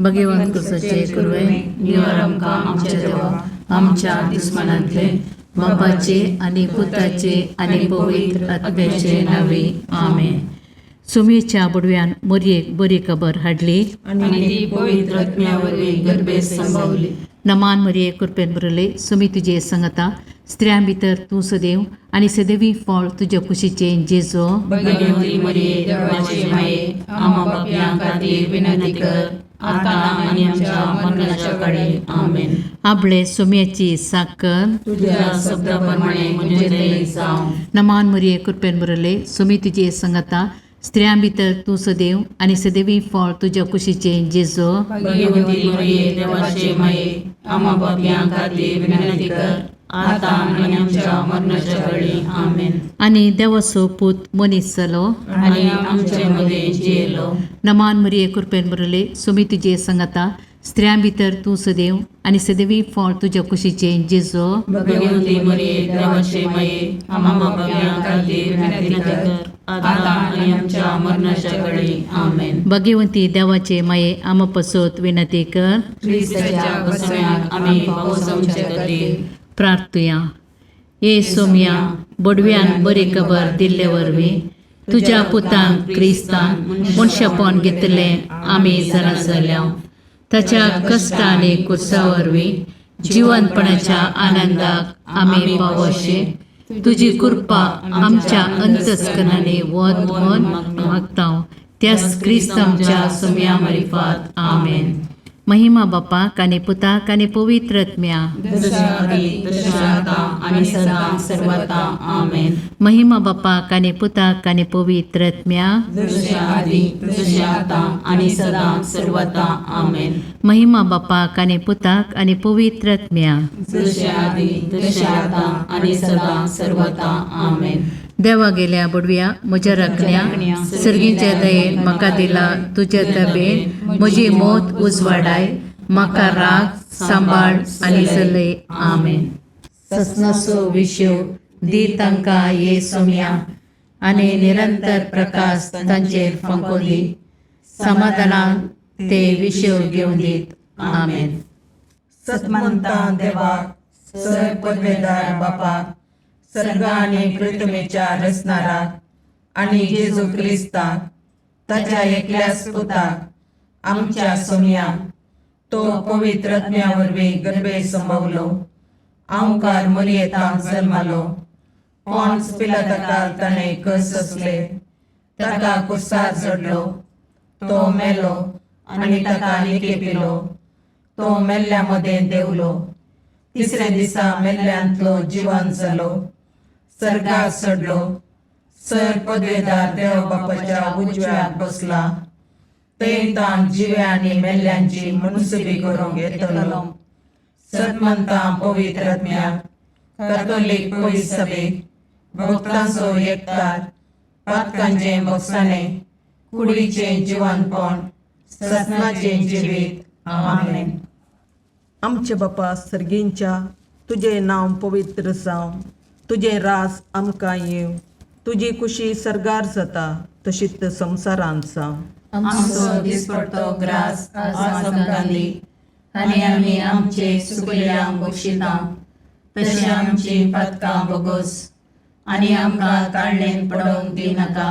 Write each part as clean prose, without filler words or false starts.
भगवंत कुसाचे कुरवे निवार आमकां आमच्या देवा आमच्या दुस्मानांतले बापाचे आनी पुताचे आनी पवित्र आत्म्याचे नावे आमेन. सुमेच्या बुडव्यान मोरयेक बरी खबर हाडली आनी ती पवित्र आत्म्या वरवीं गर्भेत संभवली. नमान मरिये कृपेन भरले सुमी तुजे संगता स्त्रियां भितर तूं सदैव आनी सदैवी फळ तुज्या कुशीचें जेजो. भगवती मरिये देवाचे माये, आम्हा पापयां खातीर विनंती कर, आतां आनी आमच्या मरणाच्या काळी. आमेन. आपले सुम्याची साकर तुझ्या शब्दा प्रमाणे म्हजें थंय जावं. नमान मरिये कृपेन भरले सुमी तुजे संगता स्त्रियां भितर तूं सदैव आनी सदैवी फळ तुज्या कुशीचें जेजो. भगवती मरिये देवाचे माये, आम्हा पापयां खातीर विनंती कर, आतां आनी आमच्या मरणाच्या काळी. आमेन. आनी देवाचो पूत मनीस जालो आनी आमचे मदें जियेलो. नमान मरिये कृपेन भरले सुमी तुजे संगता स्त्रियां भितर तूं सदैव आनी सदैवी फळ तुज्या कुशीचें जेजो. भगवती मरिये देवाचे माये, आम्हा पापयां खातीर विनंती कर, आतां आनी आमच्या मरणाच्या काळी. आमेन. भगवंती देवाचे माये आमा पसत विनंती कर. क्रिस्ताच्या बसम्याक आमी पावसांचे खातीर. प्रार्थुया. ये सोम्या बोडव्यान बरी खबर दिल्ले वरवीं तुज्या पुतान क्रिस्तान मनशापण घेतलें आमी जाणा जाल्या. ताच्या कश्ट आनी कुर्सा वरवीं जिवनपणाच्या आनंदाक आमी पावोशे तुजी कृपा आमच्या अंतस्करणांनी वत म्हण मागता त्याच क्रिस्त आमच्या सोम्या मारिफात. आमेन. महिमा बापाक आनी पुताक आनी पवित्र आत्म्या. जशा आदी तशें आतां आनी सदां सर्वता. आमेन. महिमा बापाक आनी पुताक आनी पवित्र आत्म्या. जशें आदी तशें आतां आनी सदां सर्वता. आमेन. महिमा बापाक आनी पुताक आनी पवित्र आत्म्या. जशें आदी तशें आतां आनी सदां सर्वता. आमेन. देवा गेल्या बुडव्या म्हज्या राखण्या सर्गीच्या दयेन म्हाका दिला तुज्या तबेन म्हजी मोत उजवाडाय म्हाका राग सांबाळ आनी चलय. आमेन. ससनाचो विशेव दी तांकां ये सोम्या आनी निरंतर प्रकाश तांचेर फांको दी समाधानान ते विशेव घेवन दीत. आमेन. सतमंता देवाक सर पदवेदार बापाक सर्ग आनी पृथ्वीच्या रचणाराक आनी जेजू क्रिस्ताक ताच्या एकल्याच पुताक आमच्या सोमयाक तो पवित्र आत्म्या वरवीं गर्भे संभवलो आंवकार मरियेतांत जल्मालो पॉन्स पिलाताकाल ताणें कस सोंसले ताका कुर्सार चडलो तो मेलो आनी ताका निकेपिलो तो मेल्ल्या मदें देंवलो तिसऱ्या दिसा मेल्ल्यांतलो जिवन जालो सर्गार चडलो सर पदवेदार देव बापाच्या उजव्याक बसला थंय ताण जिव्या आनी मेल्ल्यांची मुनसुबी करूंक येतलो. सतमंता पवित्र आत्म्याक कॅथोलीक पवित्र सभेक भक्तांचो एकतार पातकांचें भोगसाणें कुडीचें जिवनपण ससनाचें जिवीत. आमेन. आमचे बापा सर्गींच्या तुजें नांव पवित्र जावं तुजें राज आमकां येवं तुजी कुशी सर्गार जाता तशीच संवसारांत जावं. आमचो दिसपडतो ग्रास आज आमकां दी आनी आमी आमचे सुकल्यांक बक्षिता तशें आमची पातकां बोगोस आनी आमकां ताळणेन पडोवंक दिनाका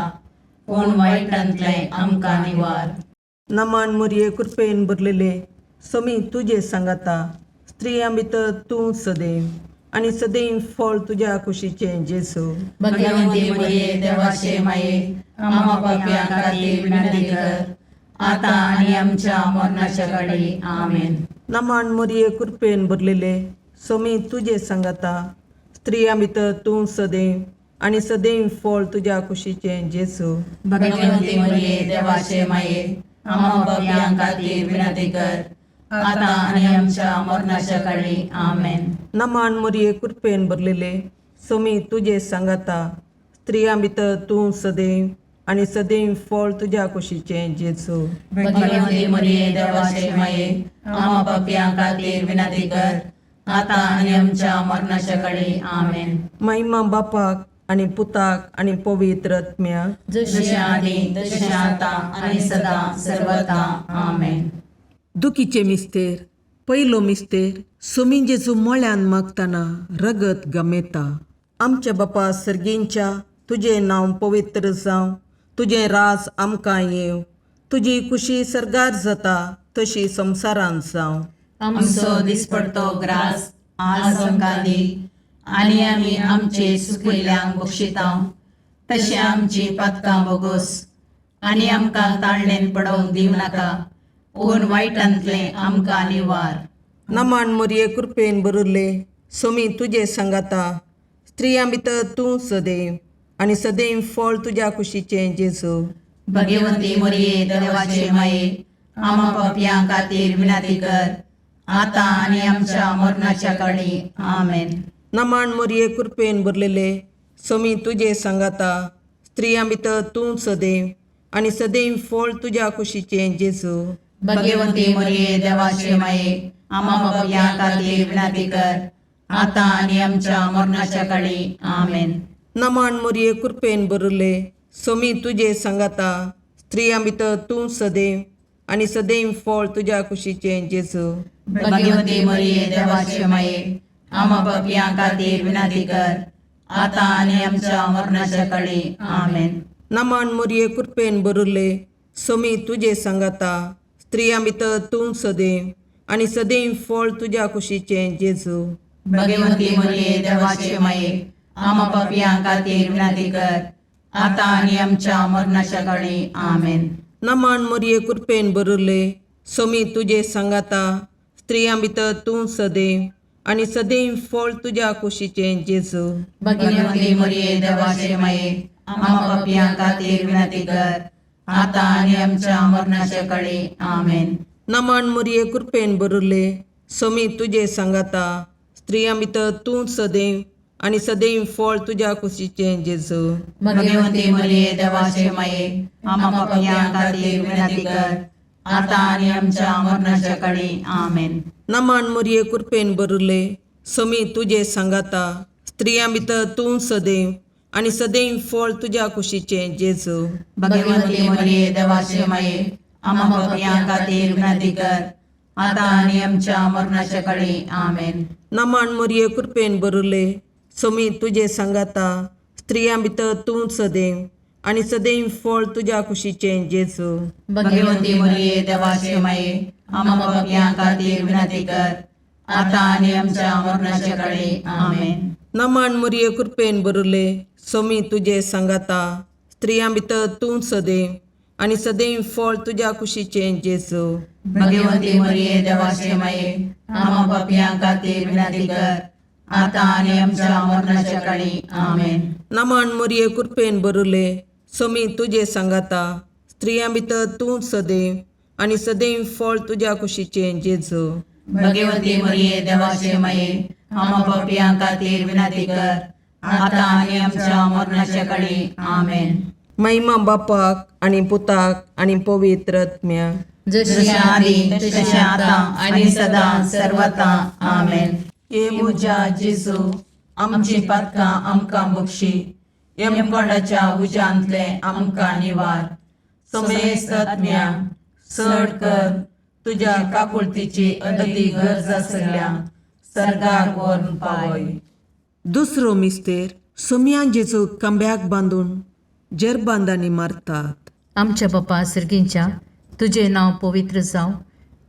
पूण वायटांतलें आमकां निवार. नमान मुरये कृपेन भरलेले समी तुजे सांगाता स्त्रियां भितर तूं सदैव आनी सदैव फळ तुज्या कुशीचें जेजू. भगवंती मरिये देवाचे माये, आम्हा पापयां खातीर विनंती कर, आतां आनी आमच्या मरणाच्या काळी. आमेन. नमान मुरये कृपेन भरलेले समी तुजे सांगाता स्त्रियां भितर तूं सदैव आनी सदैव फळ तुज्या कुशीचें जेजू. भगवंती मरिये देवाचे माये, आम्हा पापयां खातीर विनंती कर, आतां आनी आमच्या मरणाच्या काळी. आमेन. नमान मुरये कृपेन भरलेले समी तुजे सांगाता स्त्रियां भितर तूं सदैव आनी सदैव फळ तुज्या कुशीचें जेजू. भगवंती मरिये देवाचे माये, आम्हा पापयां खातीर विनंती कर, आतां आनी आमच्या मरणाच्या काळी. आमेन. महिमा बापाक आनी पुताक आनी पवित्र आत्म्याक. जशें आदी तशें आतां आनी सदां सर्वता. आमेन. दुखीचे मिस्तेर पयलो मिस्तेर सोमी जेजू मळ्यान मागतना रगत गमेता. आमच्या बापा सर्गींच्या तुजें नांव पवित्र जावं, तुजें राज आमकां येवं, तुजी खुशी सर्गार जाता तशी संवसारांत जावं. आमचो दिसपडतो ग्रास आज आमकां दी आनी आमी आमचे सुकिल्ल्यांक बक्षितांव तशें आमची पातकां बोगोस आनी आमकां ताळणेन पडोवंक दिवं नाका पूण वायटांतलें आमकां निवार. नमान मोरये कृपेन भरिल्ले सोमी तुजे सांगाता, स्त्रियां भितर तूं सदैव आनी सदैव फळ तुज्या कुशीचें जेजू. भगवंती मोरये देवाचे माये आमा पापयां खातीर विनंती कर आतां आनी आमच्या मरणाच्या काळी. आमेन. नमान मोरये कृपेन भरलेले सोमी तुजे सांगाता, स्त्रियां भितर तूं सदैव आनी सदैव फळ तुज्या कुशीचें जेजू. भगवंती मोरये देवाचे माये आमा पापयां खातीर विनंती कर आतां आनी आमच्या मरणाच्या काळी. आमेन. नमान मोरये कृपेन भरिल्ले सोमी तुजे सांगाता, स्त्रियां भितर तूं सदैव आनी सदैव फळ तुज्या कुशीचें जेजू. भगवंती मोरये देवाचे माये आमा पापयां खातीर विनंती कर आतां आनी आमच्या मरणाच्या काळी. आमेन. नमान मोरये कृपेन भरिल्ले सोमी तुजे सांगाता, स्त्रियां भितर तूं सदैव आनी सदैव फळ तुज्या कुशीचें जेजू. भगवंती मोरये देवाचे माये आमा पापयां खातीर विनंती कर आतां आनी आमच्या मरणाच्या काळी. आमेन. नमान मोरये कृपेन भरिल्ले सोमी तुजे सांगाता, स्त्रियां भितर तूं सदैव आनी सदैव फळ तुज्या कुशीचें जेजू. भगवंती मोरये देवाचे माये आमा पापयां खातीर विनंती कर आतां आनी आमच्या मरणाच्या काळी. आमेन. नमान मोरये कृपेन भरिल्ले सोमी तुजे सांगाता, स्त्रियां भितर तूं सदैव आनी सदैव फळ तुज्या कुशीचें जेजू. भगवंती मोरये देवाचे माये आमा पापयां खातीर विनंती कर आतां आनी आमच्या मरणाच्या काळी. आमेन. नमान मोरये कृपेन भरिल्ले सोमी तुजे सांगाता, स्त्रियां भितर तूं सदैव आनी सदैव फळ तुज्या कुशीचें जेजू. भगवंती मोरये देवाचे माये आमा पापयां खातीर विनंती कर आतां आनी आमच्या मरणाच्या काळी. आमेन. नमान मोरये कृपेन भरिल्ले सोमी तुजे सांगाता, स्त्रियां भितर तूं सदैव आनी सदैव फळ तुज्या कुशीचें जेजू. भगवंती मोरये देवाचे माये आमा पापयां खातीर विनंती कर आतां आनी आमच्या मरणाच्या काळी. आमेन. नमान मोरये कृपेन भरिल्ले सोमी तुजे सांगाता, स्त्रियां भितर तूं सदैव आनी सदैव फळ तुज्या कुशीचें जेजू. भगवंती मोरये देवाचे माये आमा पापयां खातीर विनंती कर आतां आनी आमच्या मरणाच्या काळी. आमेन. नमान मोरये कृपेन भरिल्ले सोमी तुजे सांगाता, स्त्रियां भितर तूं सदैव आनी सदैव फळ तुज्या कुशीचें जेजू. भगवंती मोरये देवाचे माये आमा पापयां खातीर विनंती कर आतां आनी आमच्या मरणाच्या काळी. आमेन. महिमा बापाक आनी पुताक आनी पवित्र आत्म्याक. जशी जशें आदी तशें आतां आनी सदां सर्वता. आमेन. हे म्हज्या जेजू आमची पातकां आमकां बक्षी, यमकोंडाच्या उज्यांतलें आमकां निवार, समेस्त आत्म्या चड कर तुज्या काकुळतीची अदती गरज आसल्या सर्गाक व्हरून पावय. दुसरो मिस्तेर सोमयान जेजू खांब्याक बांदून जेरबांदांनी मारतात. आमच्या बापा सर्गींच्या तुजें नांव पवित्र जावं,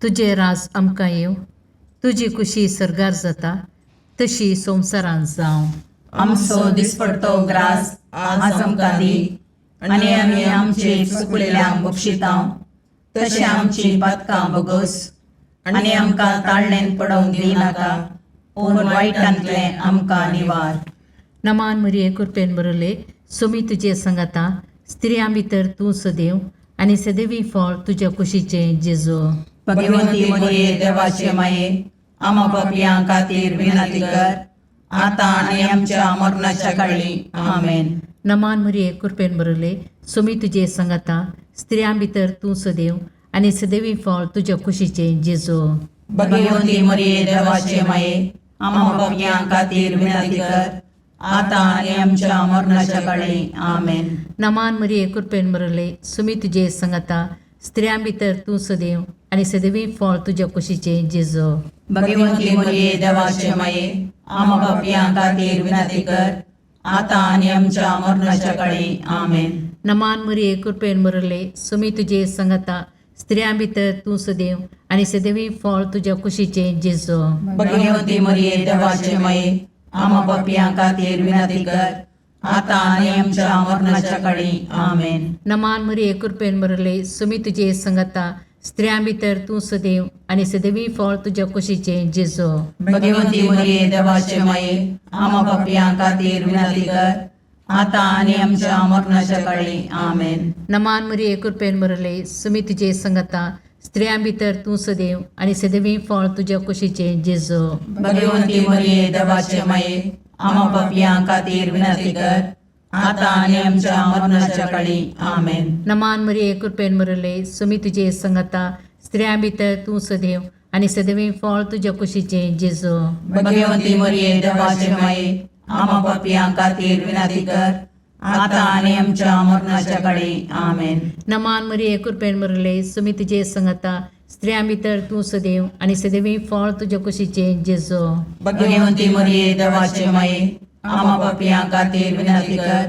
तुजें राज आमकां येवं, तुजी खुशी सर्गार जाता तशी संवसारांत जावं. आमचो दिसपडतो ग्रास आज आमकां दी आनी आमी आमचे चुकलेल्यांक बक्षितांव तशें आमची पातकां बोगोस आनी आमकां ताळणेन पडोवंक दिवं नाका पूण वायटांतलें आमकां निवार. नमान मरिये कृपेन भरले सोमी तुजे संगाता, स्त्रियां भितर तूं सदैव आनी सदैवी फळ तुज्या कुशीचें जेजू. भगवंती मोरये देवाचे माये आमा पापयां खातीर विनंती कर आतां आनी आमच्या मरणाच्या काळी. आमेन. नमान मरिये कृपेन भरले सोमी तुजे संगाता, स्त्रियां भितर तूं सदैव आनी सदैवी फळ तुज्या कुशीचें जेजू. भगवंती मोरये देवाचे माये आमा पापयां खातीर विनंती कर आतां आनी आमच्या मरणाच्या काळी. आमेन. नमान मरिये कृपेन भरले सुमी तुजे संगाता, स्त्रियां भितर तूं सदैव आनी सदवी फळ तुज्या कुशीचें जेजो. भगवंती मरिये देवाचे माये, आमा पापयां खातीर विनंती कर, आतां आनी आमच्या मरणाच्या काळी. आमेन. नमान मरिये, कृपेन भरले, सुमी तुजे संगता, स्त्रियां भितर तूं सदैव आनी सदैवी फळ तुज्या कुशीचें जेजो. भगवंती मरिये देवाचे माये, आमा पापयां खातीर विनंती कर, आतां आनी आमच्या मरणाच्या काळी. आमेन. नमान मरिये, कृपेन भरले, सुमी तुजे संगता, स्त्रियां भितर तूं सदैव आनी सदैवी फळ तुज्या कुशीचें जेजो. भगवंती मरिये देवाचे माये, आमा पापयां खातीर विनंती कर, आतां आनी आमच्या मरणाच्या काळी. आमेन. नमान मरिये, कृपेन भरले, सुमी तुजे संगता, स्त्रियां भितर तूं सदैव आनी सदैवी फळ तुज्या कुशीचें जेजो. भगवंती मरिये देवाचे माये, आमा पापयां खातीर विनंती कर, आतां आनी आमच्या मरणाच्या काळी. आमेन. नमान मरिये, कृपेन भरले, सुमी तुजे संगता, स्त्रियां भितर तूं सदैव आनी सदैवी फळ तुज्या कुशीचें जेजो. भगवंती मरिये देवाचे माये, आमा पापयां खातीर विनंती कर, आतां आनी आमच्या मरणाच्या काळी. आमेन. नमान मरिये, कृपेन भरले, सुमी तुजे संगता, स्त्रियां भितर तूं सदैव आनी सदैवी फळ तुज्या कुशीचें जेजो. भगवंती मरिये देवाचे माये, आमा पापयां खातीर विनंती कर,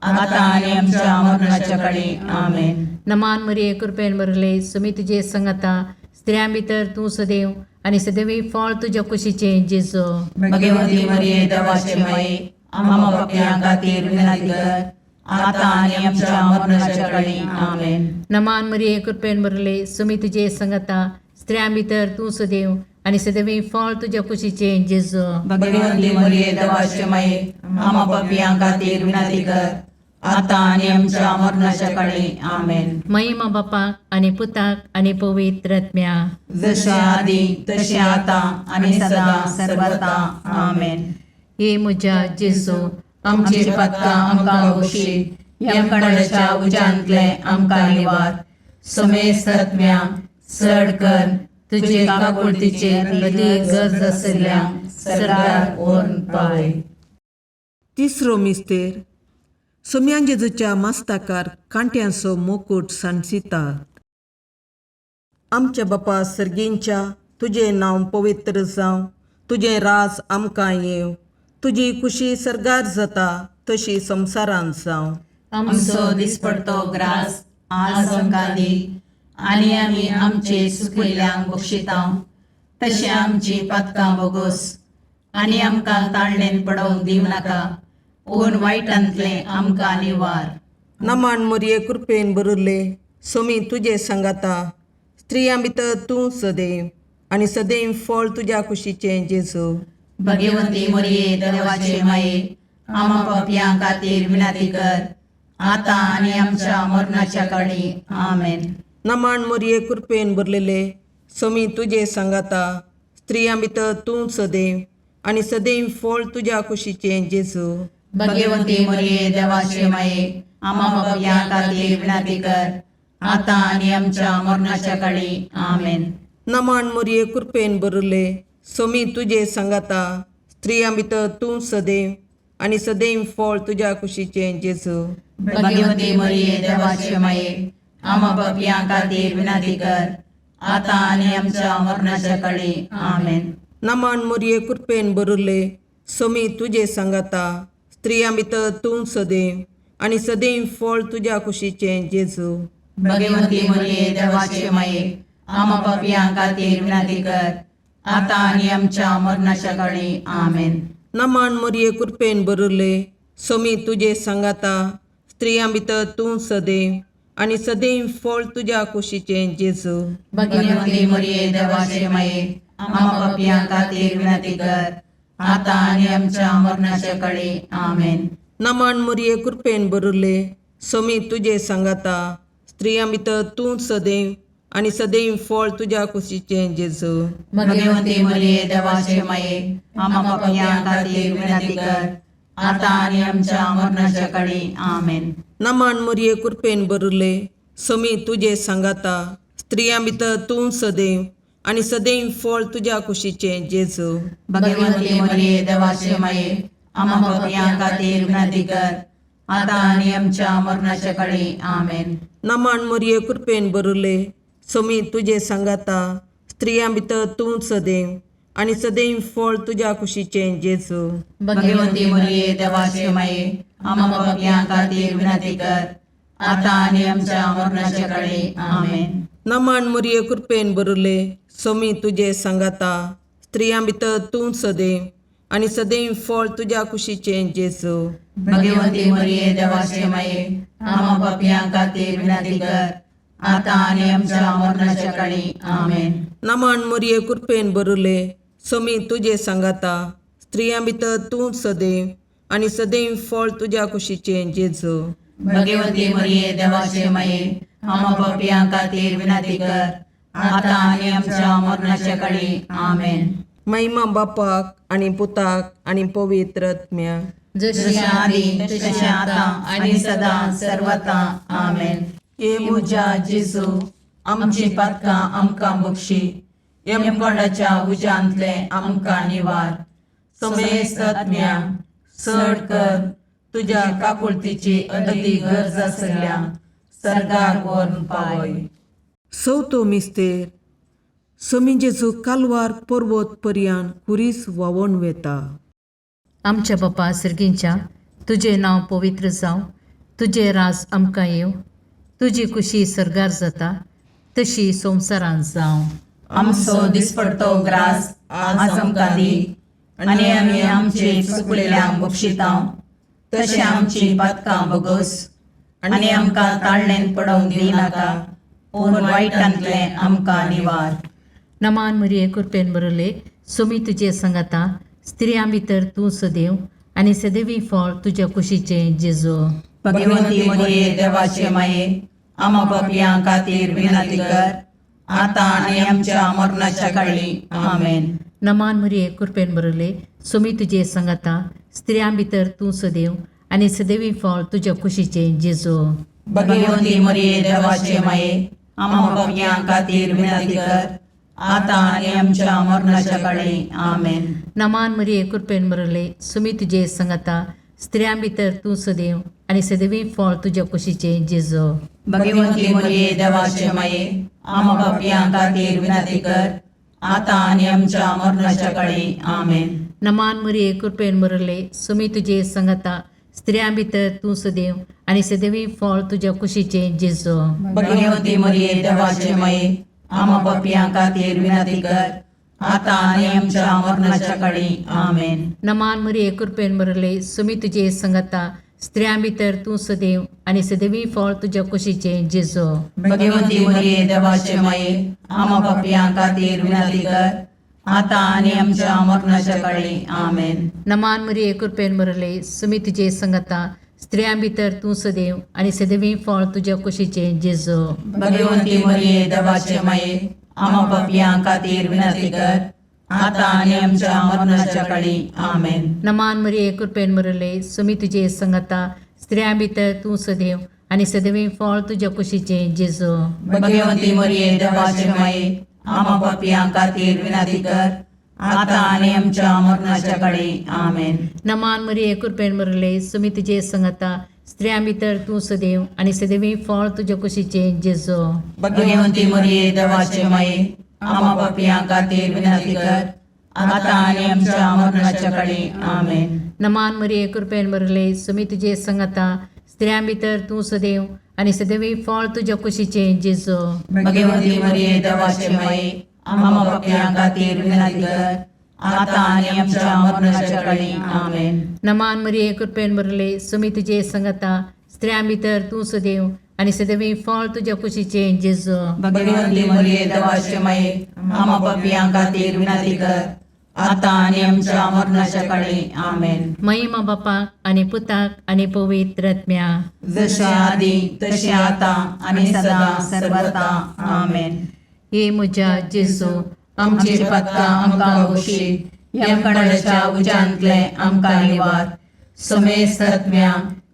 आतां आनी आमच्या मरणाच्या काळी. आमेन. नमान मरिये, कृपेन भरले, सुमी तुजे संगता, स्त्रियां भितर तूं सदैव आनी सदैवी फळ तुज्या कुशीचें जेजो. भगवंती मरिये देवाचे माये, आमा पापयां खातीर विनंती कर, आतां आनी आमच्या मरणाच्या काळी. आमेन. नमान मरिये, कृपेन भरले, सुमी तुजे संगता, स्त्रियां भितर तूं सदैव आनी सदैवी फळ तुज्या कुशीचें जेजो. भगवंती मरिये देवाचे माये, आमा पापयां खातीर विनंती कर, आतां आनी आमच्या मरणाच्या काळी. आमेन. महिमा बापाक आनी पुताक आनी पवित्र आत्म्या. जशे आदी तशें आतां आनी सदां सर्वता. आमेन. हे म्हज्या जेजू, आमची पातकां आमकां बक्षी, यमकणाच्या उज्यांतले आमकां निवार, समेस्त आत्म्या चड कर तुजे काकुळतीचेर अदीक गरज आशिल्ल्या सरकार व्हरून पावय. तिसरो मिस्तेर. सोम्यान जेजूच्या मस्ताकार कांट्यांचो मुकूट सांडसितात. आमच्या बापा सर्गींच्या, तुजें नांव पवित्र जावं, तुजें राज आमकां येवं, तुजी खुशी सर्गार जाता तशी संवसारांत जावं. आमचो दिसपडतो ग्रास आज आमकां दी, आनी आमी आमचे सुकिल्ल्यांक बक्षिता, तशें आमची पातकां बोगोस, आनी आमकां ताळणेन पडोवंक दिवं नाका, पूण वायटांतलें आमकां निवार. नमान मोरये, कृपेन भरिल्ले, सोमी तुजे सांगाता, स्त्रियां भितर तूं सदैव आनी सदैव फळ तुज्या कुशीचें जेजू. भगवंती मरिये देवाचे माये, आमा पापयां खातीर विनंती कर, आतां आनी आमच्या मरणाच्या काळी. आमेन. नमान मोरये, कृपेन भरलेले, सोमी तुजे सांगाता, स्त्रियां भितर तूं सदैव आनी सदैव फळ तुज्या कुशीचें जेजू. भगवंती मरिये देवाचे माये, आमा पापयां खातीर विनंती कर, आतां आनी आमच्या मरणाच्या काळी. आमेन. नमान मोरये, कृपेन भरिल्ले, सोमी तुजे सांगाता, स्त्रियां भितर तूं सदैव आनी सदैव फळ तुज्या कुशीचें जेजू. भगवंती मरिये देवाचे माये, आमा पापयां खातीर विनंती कर, आतां आनी आमच्या मरणाच्या काळी. आमेन. नमान मोरये, कृपेन भरिल्ले, सोमी तुजे सांगाता, स्त्रियां भितर तूं सदैव आनी सदैव फळ तुज्या कुशीचें जेजू. भगवंती मरिये देवाचे माये, आमा पापयां खातीर विनंती कर, आतां आनी आमच्या मरणाच्या काळी. आमेन. नमान मोरये, कृपेन भरिल्ले, सोमी तुजे सांगाता, स्त्रियां भितर तूं सदैव आनी सदैव फळ तुज्या कुशीचें जेजू. भगवंती मरिये देवाचे माये, आमा पापयां खातीर विनंती कर, आतां आनी आमच्या मरणाच्या काळी. आमेन. नमान मोरये, कृपेन भरिल्ले, सोमी तुजे सांगाता, स्त्रियां भितर तूं सदैव आनी सदैव फळ तुज्या कुशीचें जेजू. भगवंती मरिये देवाचे माये, आमा पापयां खातीर विनंती कर, आतां आनी आमच्या मरणाच्या काळी. आमेन. नमान मोरये, कृपेन भरिल्ले, सोमी तुजे सांगाता, स्त्रियां भितर तूं सदैव आनी सदैव फळ तुज्या कुशीचें जेजू. भगवंती मरिये देवाचे माये, आमा पापयां खातीर विनंती कर, आतां आनी आमच्या मरणाच्या काळी. आमेन. नमान मोरये, कृपेन भरिल्ले, सोमी तुजे सांगाता स्त्रियां भितर तूं सदैव आनी सदैव फळ तुज्या कुशीचें जेजू. भगवती मरिये देवाचे माये, आम्हा पापयां खातीर विनंती कर, आता आनी आमच्या मरणाच्या काळी. आमेन. नमन मुरये कृपेन बरुले, सोमी तुजे सांगाता स्त्रियां भितर तूं सदैव आनी सदैव फळ तुज्या कुशीचें जेजू. भगवती मरिये देवाचे माये, आम्हा पापयां खातीर विनंती कर, आता आनी आमच्या मरणाच्या काळी. आमेन. नमन मुरये कृपेन बरुले, सोमी तुजे सांगाता स्त्रियां भितर तूं सदैव आनी सदैव फळ तुज्या कुशीचें जेजू. भगवती मरिये देवाचे माये, आम्हा पापयां खातीर विनंती कर, आता आनी आमच्या मरणाच्या काळी. आमेन. महिमा बापाक आनी पुताक आनी पवित्र आत्म्याक. जशी जशें आदी तशें आतां आनी सदां सर्वता. आमेन. हे म्हज्या जेजू, आमची पातकां आमकां बक्षी, यमकोंडाच्या उज्यांतले आमकां निवार, समेस्त आत्म्या चड कर तुज्या काकुळतीची अदी गरज आसल्या सर्गार व्हरून पावय. चवथो मिस्तेर. सोमी जेजू कालवार पर्वत पर्यान खुरीस व्हांवोन वेता. आमच्या बापा सर्गींच्या, तुजें नांव पवित्र जावं, तुजें राज आमकां येवं, तुजी कुशी सर्गार जाता तशी संवसारांत जावं. आमचो दिसपडतो ग्रास आज आमकां दी, आनी आमी आमचे चुकलेल्यांक बक्षितां तशें आमची पातकां बगस, आनी आमकां ताळणेन पडोवंक दिनाका, पूण वायटांतलें आमकां निवार. नमान मरिये कृपेन बरले, सोमी तुजे सांगाता स्त्रियां भितर तूं सदैव आनी सदैवी फळ तुज्या कुशीचें जेजू. भगवती मरिये देवाचे माये, आमा पापयां खातीर विनंती कर, आतां आनी आमच्या मरणाच्या काळी. आमेन. नमान मरिये कृपेन बरले, सोमी तुजे सांगाता स्त्रियां भितर तूं सदैव आनी सदैवी फळ तुज्या कुशीचें जेजू. भगवती मरिये देवाचे माये, आमा पापयां खातीर विनंती कर, आतां आनी आमच्या मरणाच्या काळी. आमेन. नमान मरिये कृपेन बरले, सुमी तुजे सांगाता स्त्रियां भितर तूं सदैव आनी सदैवी फळ तुज्या कुशीचें जेजू. भगवती मरिये देवाचे माये, आमा पापयां खातीर विनंती कर, आतां आनी आमच्या मरणाच्या काळी. आमेन. नमान मरिये कृपेन बरले, सुमी तुजे सांगाता स्त्रियां भितर तूं सदैव आनी सदैवी फळ तुज्या कुशीचें जेजू. भगवती मरिये देवाचे माये, आमा पापयां खातीर विनंती कर, आतां आनी आमच्या मरणाच्या काळी. आमेन. नमान मरिये कृपेन बरले, सुमी तुजे सांगाता स्त्रियां भितर तूं सदैव आनी सदैवी फळ तुज्या कुशीचें जेजू. भगवती मरिये देवाचे माये, आमा पापयां खातीर विनंती कर, आतां आनी आमच्या मरणाच्या काळी. आमेन. नमान मरिये कृपेन बरले, सुमी तुजे सांगाता स्त्रियां भितर तूं सदैव आनी सदैवी फळ तुज्या कुशीचें जेजू. भगवती मरिये देवाचे माये, आमा पापयां खातीर विनंती कर, आतां आनी आमच्या मरणाच्या काळी. आमेन. नमान मरिये कृपेन बरले, सुमी तुजे सांगाता स्त्रियां भितर तूं सदैव आनी सदैवी फळ तुज्या कुशीचें जेजू. भगवती मरिये देवाचे माये, आमा पापयां खातीर विनंती कर, आतां आनी आमच्या मरणाच्या काळी. आमेन. नमान मरिये कृपेन बरले, सुमी तुजे सांगाता स्त्रियां भितर तूं सदैव आनी सदैवी फळ तुज्या कुशीचें जेजू. भगवती मरिये देवाचे माये, आमा पापयां खातीर विनंती कर, आतां आनी आमच्या मरणाच्या काळी. आमेन. नमान मरिये कृपेन बरले, सुमी तुजे सांगाता स्त्रियां भितर तूं सदैव आनी सदैवी फळ तुज्या कुशीचें जेजू. भगवती मरिये देवाचे माये, आमा पापयां खातीर विनंती कर, आतां आनी आमच्या मरणाच्या काळी. आमेन. नमान मरिये कृपेन बरले, सुमी तुजे सांगाता स्त्रियां भितर तूं सदैव आनी सदैवी फळ तुज्या कुशीचें जेजू. भगवती मरिये देवाचे माये, आमा पापयां खातीर विनंती कर, आतां आनी आमच्या मरणाच्या काळी. आमेन. महिमा बापाक आनी पुताक आनी पवित्र आत्म्या. जशें आदी तशें आतां आनी सदां सर्वता. आमेन. हे म्हज्या जेजू, आमची पातकां आमकां बक्षी, यमकंडाच्या उज्यांतले आमकां निवार, समेस्त आत्म्या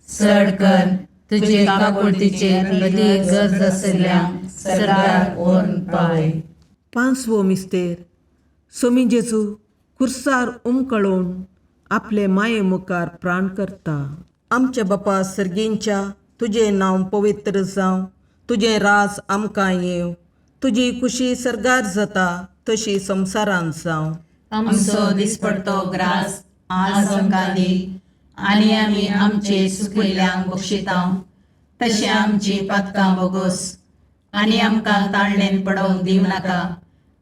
चड कर तुजे काकुळतीचे अदी गरज आशिल्ल्या सरकार व्हरून पावय. पांचवो मिस्तेर. सोमी जेजू खुर्सार उमकळोवन आपले माये मुखार प्राण करता. आमच्या बापा सर्गींच्या, तुजें नांव पवित्र जावं, तुजें राज आमकां येवं, तुजी कुशी सर्गार जाता तशी संवसारांत जावं. आमचो दिसपडतो ग्रास आज आमकां दी आनी आमी आमचे सुकिल्ल्यांक बक्षिता तशें आमची पातकां बोगोस आनी आमकां ताळणेन पडोवंक दिवं नाका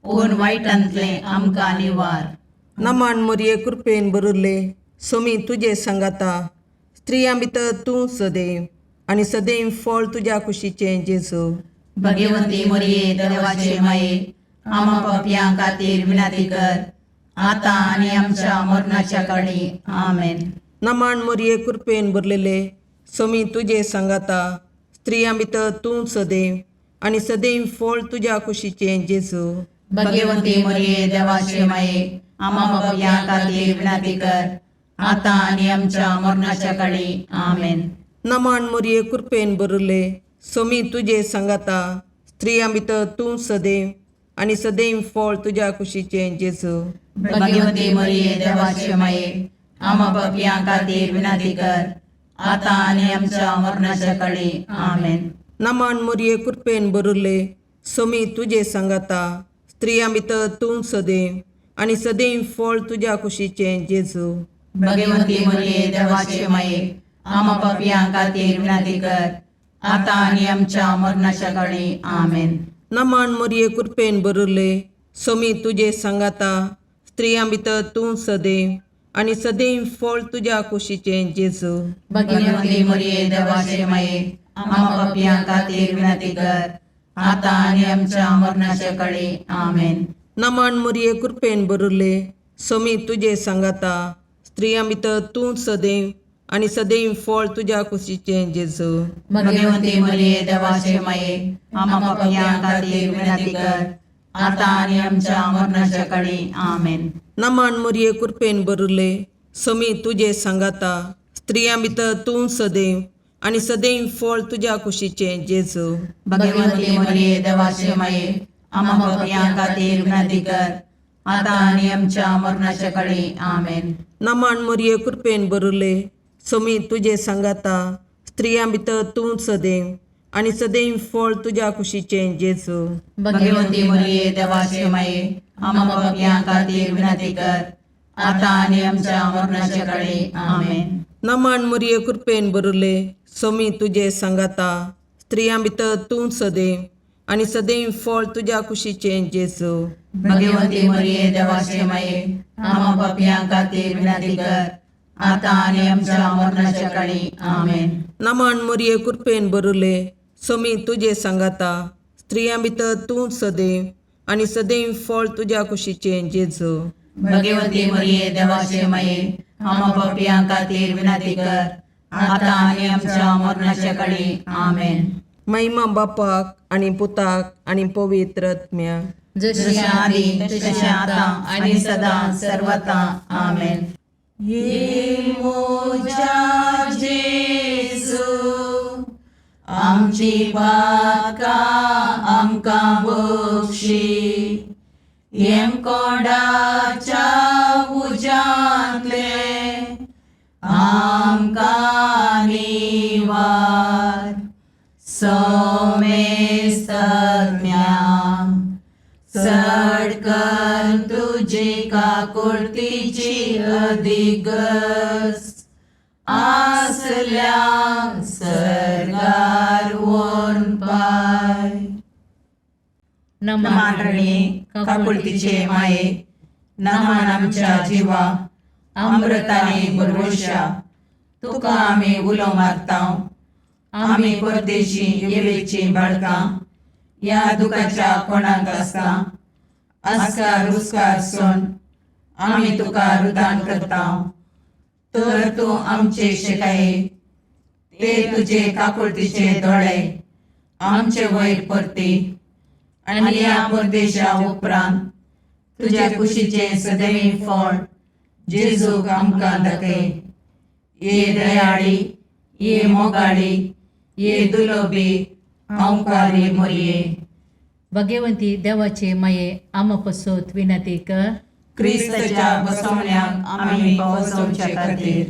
पूण वायटांतलें आमकां निवार. नमन मोरये कृपेन भरिल्ले सोमी तुजे सांगाता स्त्रियां भितर तूं सदैव आनी सदैव फळ तुज्या कुशीचें जेजू. भगवंती मोरये देवाचे माये आमा पापयां खातीर विनंती कर आतां आनी आमच्या मरणाच्या काळी. आमेन. नमन मोरये कृपेन भरलेले सोमी तुजे सांगाता स्त्रियां भितर तूं सदैव आनी सदैव फळ तुज्या कुशीचें जेजू. भगवंती मोरये देवाचे माये आमा पापयां खातीर विनंती कर आतां आनी आमच्या मरणाच्या काळी. आमेन. नमन मोरये कृपेन भरिल्ले सोमी तुजे सांगाता स्त्रियां भितर तूं सदैव आनी सदैव फळ तुज्या कुशीचें जेजू. भगवंती मोरये देवाचे माये आमा पापयां खातीर विनंती कर आतां आनी आमच्या मरणाच्या काळी. आमेन. नमन मोरये कृपेन भरिल्ले सोमी तुजे सांगाता स्त्रियां भितर तूं सदैव आनी सदैव फळ तुज्या कुशीचें जेजू. भगवंती मोरये देवाचे माये आमा पापयां खातीर विनंती कर आतां आनी आमच्या मरणाच्या काळी. आमेन. नमन मोरये कृपेन भरिल्ले सोमी तुजे सांगाता स्त्रियां भितर तूं सदैव आनी सदैव फळ तुज्या कुशीचें जेजू. भगवंती मोरये देवाचे माये आमा पापयां खातीर विनंती कर आतां आनी आमच्या मरणाच्या काळी. आमेन. नमन मोरये कृपेन भरिल्ले सोमी तुजे सांगाता स्त्रियां भितर तूं सदैव आनी सदैव फळ तुज्या कुशीचें जेजू. भगवंती मोरये देवाचे माये आमा पापयां खातीर विनंती कर आतां आनी आमच्या मरणाच्या काळी. आमेन. नमन मोरये कृपेन भरिल्ले सोमी तुजे सांगाता स्त्रियां भितर तूं सदैव आनी सदैव फळ तुज्या कुशीचें जेजू. भगवंती मोरये देवाचे माये आमा पापयां खातीर विनंती कर आतां आनी आमच्या मरणाच्या काळी. आमेन. नमन मोरये कृपेन भरिल्ले सोमी तुजे सांगाता स्त्रियां भितर तूं सदैव आनी सदैव फळ तुज्या कुशीचें जेजू. भगवंती मोरये देवाचे माये आमा पापयां खातीर विनंती कर आतां आनी आमच्या मरणाच्या काळी. आमेन. नमन मोरये कृपेन भरिल्ले सोमी तुजे सांगाता स्त्रियां भितर तूं सदैव आनी सदैव फळ तुज्या कुशीचें जेजू. भगवंती मोरये देवाचे माये आमा पापयां खातीर विनंती कर आतां आनी आमच्या मरणाच्या काळी. आमेन. नमन मोरये कृपेन भरिल्ले सोमी तुजे सांगाता स्त्रियां भितर तूं सदैव आनी सदैव फळ तुज्या कुशीचें जेजू. भगवंती मोरये देवाचे माये आमा पापयां खातीर विनंती कर आतां आनी आमच्या मरणाच्या काळी. आमेन. महिमा बापाक आनी पुताक आनी पवित्र आत्म्याक. जशी आदी तशें आतां आनी सदां सर्वता. आमेन. ये मोजा जेजू आमची पातकां आमकां बक्षी येमकोंडाच्या उज्यांतले आमकां निवार सोमेस्तज्ञा चड कर तुजी काकुळतीची अधिगस आसल्या सर्गार वोन पाय. नमान रणी काकुळतीचे माये नमान आमच्या जिवा अमृताने भरवशा तुका आमी उलो मारता. आमी परदेशी येवेची बाळकां ह्या दुखाच्या कोणाक आसता आस्कार रुस्कार सोन आमी तुका रुदान करता. तर तूं आमचे शिकाये ते तुजे काकुळतीचे दोळे आमचे वयर परती आनी ह्या परदेशा उपरांत तुज्या कुशीचें सदैव फळ जेजूक आमकां दाखय. ये दयाळी ये मोगाळी ये दुलोबी अंकारी मोरये. भगवंती देवाचे माये आमा पसत विनंती कर. क्रिस्ताच्या बसवण्याक आमी पावसवचे खातीर.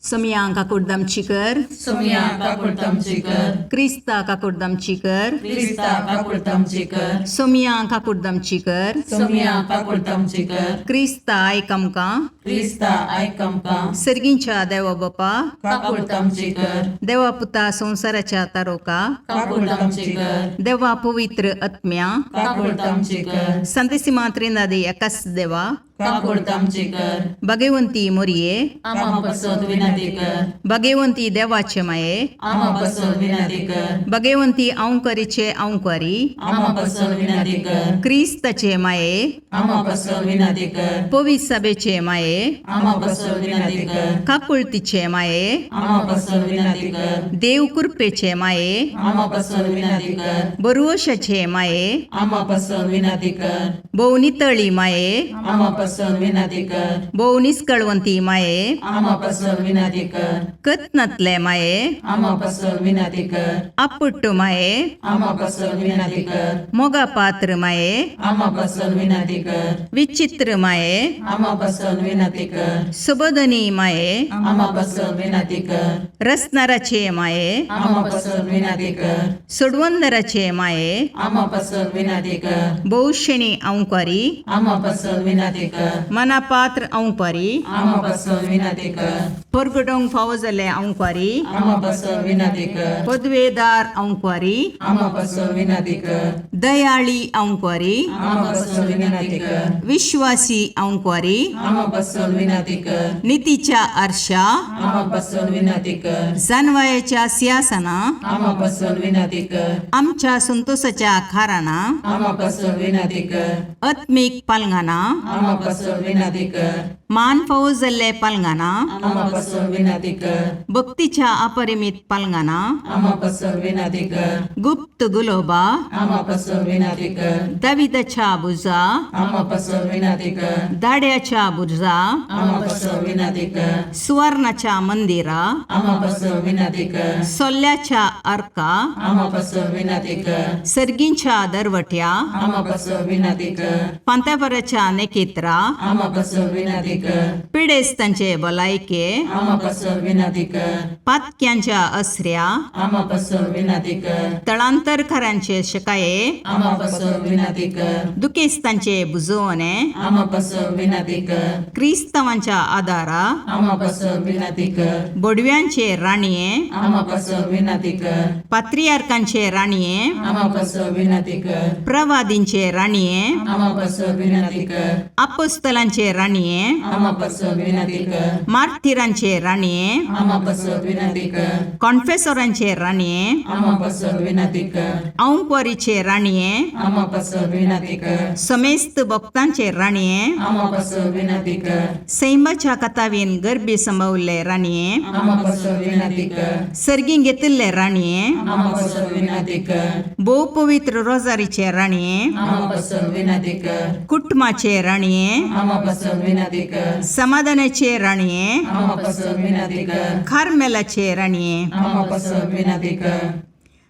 सोमया काकुडदामची कर. सोमया काकुळतामची कर. क्रिस्ता काकुडदामची कर. क्रिस्ता काकुळतामची कर. सोमया काकुडदामची कर. सोमया काकुळतामची कर. क्रिस्ता आयक आमकां. क्रिस्ता आयक आमकां. सर्गींच्या देवा बापा, काकुळतामची कर. देवा पुता संवसाराच्या तारोका, काकुळतामची कर. देवा पवित्र आत्म्या, काकुळतामची कर. संतेसिमा त्रिनादी एकाच देवा, काकुळतामची कर. भगवंती मोरये, आमा पसत विनंती कर. भगवंती देवाचे माये, आमा पसत विनंती कर. भगवंती अंकरीचे अंकरी, आमा पसत विनंती कर. क्रिस्ताचे माये, आमा पसत विनंती कर. पवित्र सभेचे माये, आमा पसत विनंती कर. काकुळतीचे माये, आमा पसत विनंती कर. देव कृपेचे माये, आमा पसत विनंती कर. बरुवशाचे माये, आमा पसत विनंती कर. भोव नितळी माये, आमा पसत विनंती कर. भोव निस्कळवंती माये, आमा पसत विनंती कर. कत्नातले माये, आमा पसत विनंती कर. आपुट्ट माये, आमा पसत विनंती कर. मोगा पात्र माये, आमा पसत विनंती कर. विचित्र माये, आमा पसत विनंती कर. सुबोधनी माये, आमा पसत विनंती कर. रसनाराचे माये, आमा पसत विनंती कर. सोडवंदराचे माये, आमा पसत विनंती कर. भोवशेणी अंकारी, आमा पसत विनंती कर. मनापात्र अंकारी, आमा पसत विनंती कर. परगटोंक फावो जाल्ले अंकारी, आमा पसत विनंती कर. पदवेदार अंकारी, आमा पसत विनंती कर. दयाळी अंकारी, आमा पसत विनंती कर. विश्वासी अंकारी, आमा पसत विनंती कर. नितीच्या आरशा, आमा पसत विनंती कर. जानवायाच्या सिंहासना, आमा पसत विनंती कर. आमच्या संतोषाच्या खाराना, आमा पसत विनंती कर. आत्मीक पालंगाना, आमा पसत विनंती कर. मान फावो जाल्ले पालंगाना, आमा पसत विनंती कर. भक्तीच्या अपरिमित पालंगाना, आमा पसत विनंती कर. गुप्त गुलोबा, आमा पसत विनंती कर. दाविदाच्या बुजा, आमा पसत विनंती कर. दाड्याच्या बुजा, आमा पसत विनंती कर. सुवर्णाच्या मंदिरा, आमा पसत विनंती कर. सोल्ल्याच्या अर्का, आमा पसत विनंती कर. सर्गींच्या दरवट्या, आमा पसत विनंती कर. पांत्यापराच्या नेकेत्रा, आमा पसत विनंती कर. पिडेस्तांचे भलायके, आमा पसत विनंती कर. पातक्यांच्या असऱ्या, आमा पसत विनंती कर. तळांतरकारांचे शकाये, आमा पसत विनंती कर. दुखेस्तांचे बुजवणे, आमा पसत विनंती कर. क्रिस्तांवांच्या आदारा, आमा पसत विनंती कर. बोडव्यांचे राणये, आमा पसत विनंती कर. पात्रियार्कांचे राणये, आमा पसत विनंती कर. प्रवादींचे राणये, आमा पसत विनंती कर. अपोस्तलांचे राणये, आमा पसत विनंती कर. मार्थिरांचे राणये, आमा पसत विनंती कर. कॉन्फेसोरांचे राणये, आमा पसत विनंती कर. औंकवारीचे राणये, आमा पसत विनंती कर. समेस्त भक्तांचे राणये, आमा पसत विनंती कर. सैमाच्या कथावीन गर्भी संभवल्ले राणये, आमा पसत विनंती कर. सर्गीं घेतिल्ले राणये, आमा पसत विनंती कर. भोव पवित्र रोजारीचे राणये, आमा पसत विनंती कर. कुटुंबाचे राणये, आमा पसत विनंती कर. समाधानाचे राणये, आमा पसत विनंती कर. कार्मेलाचे राणये, आमा पसत विनंती कर.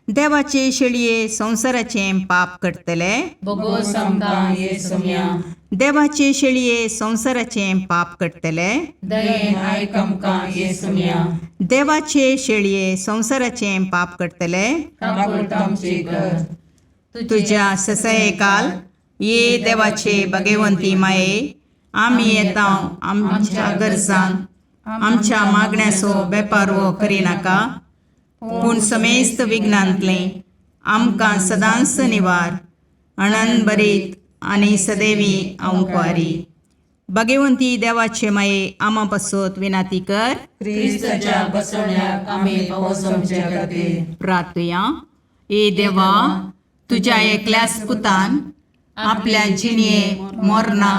देवाचे शेळये संवसाराचें पाप करतले, बोगोस आमकां ये सोम्या. देवाचे शेळये संवसाराचें पाप करतले, दयेन आयक आमकां ये सोम्या. देवाचे शेळये संवसाराचें पाप करतले, काकुळतामची कर. तुज्या ससयकाल ये देवाचे भगवंती माये, आमी येता आमच्या गरजान आमच्या मागण्याचो बेपारवो करिनाका, पूण समेस्त विघ्नांतलें आमकां सदांच निवार अणन बरीत आनी सदैवी अंकवारी. भगवंती देवाचे माये, आमा पासत विनाती कर. क्रिस्ताच्या बसवण्याक आमी पावस आमच्या खातीर. प्रार्थुया. ए देवा, तुज्या एकल्याच पुतान आपल्या जिणये मोरना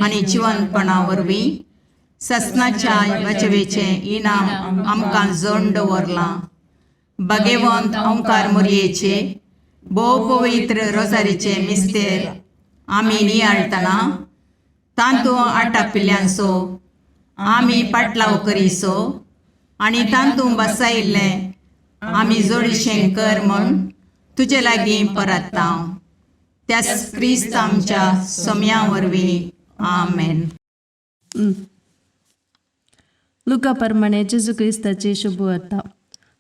आनी जिवनपणा वरवीं ससनाच्या बचवेचें इनाम आमकां जोड दवरलां. भगवंत ओंकार मोरयेचे भोव पवित्र रोजारीचे मिस्तेर आमी नियाळटना तांतू आटापिल्ल्यांचो आमी पाटलाव करीसो आनी तांतू बसायिल्लें आमी जोडीशें कर म्हूण तुजे लागीं परत्ता, त्याच क्रिस्त आमच्या सोम्या वरवीं. आमेन. लुका प्रमाणे जेजू क्रिस्ताची शुभवार्ता.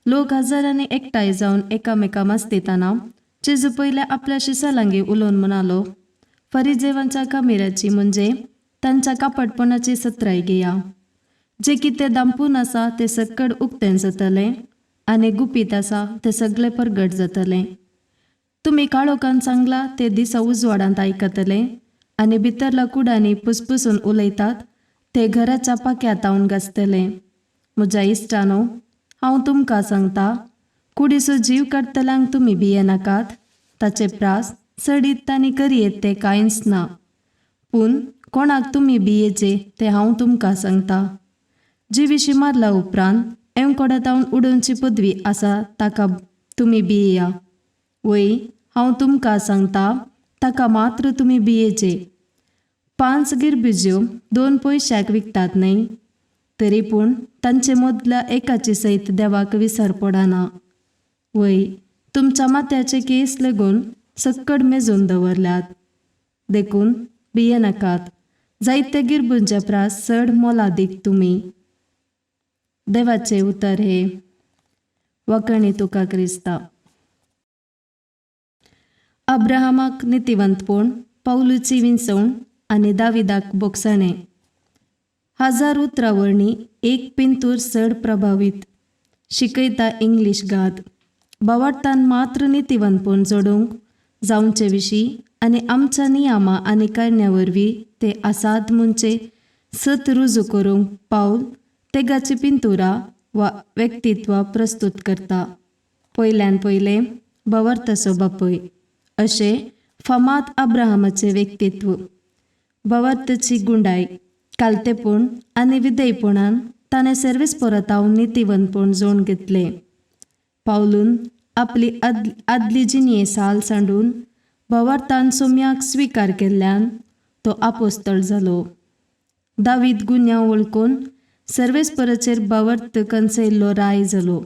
लोक हजारांनी एकठांय जावन एकामेका मस्तिताना जेजू पयले आपल्या शिसालांगी उलोवन म्हणालो, फरिजेवांच्या कामेराची म्हणजे तांच्या कापटपणाची सत्राय घेया. जे कितें दांपून आसा तें सक्कड उक्तें जातलें आनी गुपीत आसा तें सगळें परगट जातलें. तुमी काळोखान सांगला ते दिसा उजवाडांत आयकतले आनी भितरल्या कुडांनी पुसपुसून उलयतात ते घराच्या पाक्यांत हांवन गाजतले. म्हज्या इश्टानो, हांव तुमकां सांगता, कुडीचो जीव काडटल्यांक तुमी भियेनाकात, ताचे प्रास चडीत तांणी करयेत तें कांयच ना. पूण कोणाक तुमी भियेचे तें हांव तुमकां सांगता. जिविशी मारल्या उपरांत एवकोडातावन उडोवची पदवी आसा ताका तुमी भियेया. वय, हांव तुमकां सांगता, ताका मात्र तुमी भियेचे. 5 गिरबुज्यो 2 पयशाक विकतात न्हय? तरी पूण तांचे मदल्या एकाची सयत देवाक विसर पडना. वय, तुमच्या माथ्याचे केस लेगून सक्कड मेजून दवरल्यात. देखून भियेनाकात, जायते गिरबुंच्या प्रास चड मोलादीक तुमी. देवाचें उतर हे. वखणी तुका क्रिस्ता. अब्राहमाक नितिवंतपण, पावलूची विंचवण आनी दाविदाक बोगसणें. 1000 उतरां वरवीं एक पिंतूर चड प्रभावीत शिकयता इंग्लीश गाद. बावार्थान मात्र नितिवंतपण जोडूंक जावचे विशीं आनी आमच्या नियमा आनी करण्या वरवीं ते आसात म्हणचे सत रुजू करूंक पावल तेगाची पिंतुरां वा व्यक्तित्व प्रस्तूत करता. पयल्यान पयलें भवार्थाचो बापूय अशें फामाद अब्राहमाचें व्यक्तित्व. भवार्थाची गुंडाय, कालतेपण आनी विधेयपणान ताणें सर्वीस परतावन नितिवंतपण जोडून घेतलें. पावलून आपली आदली जिणये साल सांडून भवार्थान सोम्याक स्विकार केल्ल्यान तो आपोस्तळ जालो. दावीद गुन्यांव वळखून सर्वेस्पराचेर भावार्थ कन्सयल्लो राय जालो.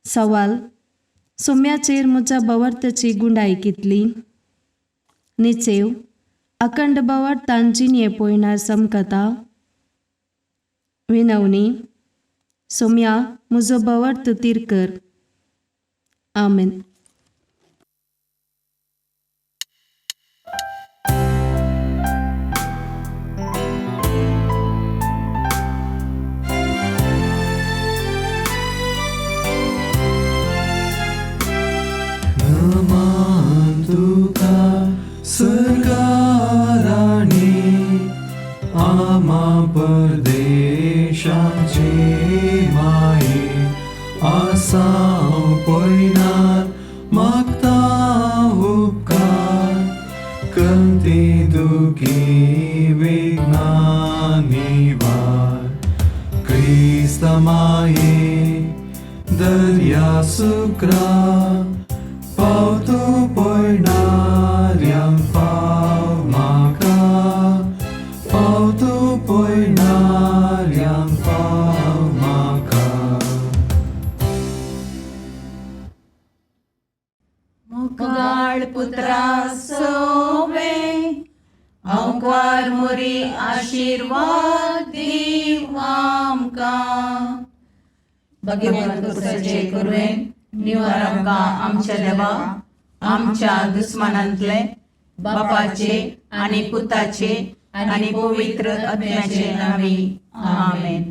सवाल, सोम्याचेर म्हज्या भावार्थाची गुंडाय कितली? निचेव, अखंड भावार्थान जिणये पळयणार समकता. विनवणी, सोम्या म्हजो भावार्थ तीर कर. आमेन. नमन तुका सरकाराणी आमा परदेशाचे माये आसाव पयनार मागता उपकार कंती दुखी विघ्ना निवार क्रिस्त माये दर्या सुक्रा पावतो पयणाऱ्यांक पाव म्हाका पावतो पयणाऱ्यांक पाव म्हाका. मोगाळ पुत्रा सोवे अंकार मोरी आशिर्वाद दीव आमकां. भगवंत पुरसाचे कुरवेन निवार आमकां आमच्या देवा आमच्या दुस्मानांतले बापाचे आनी पुताचे आनी पवित्र आत्म्याचे नांवी. आमेन.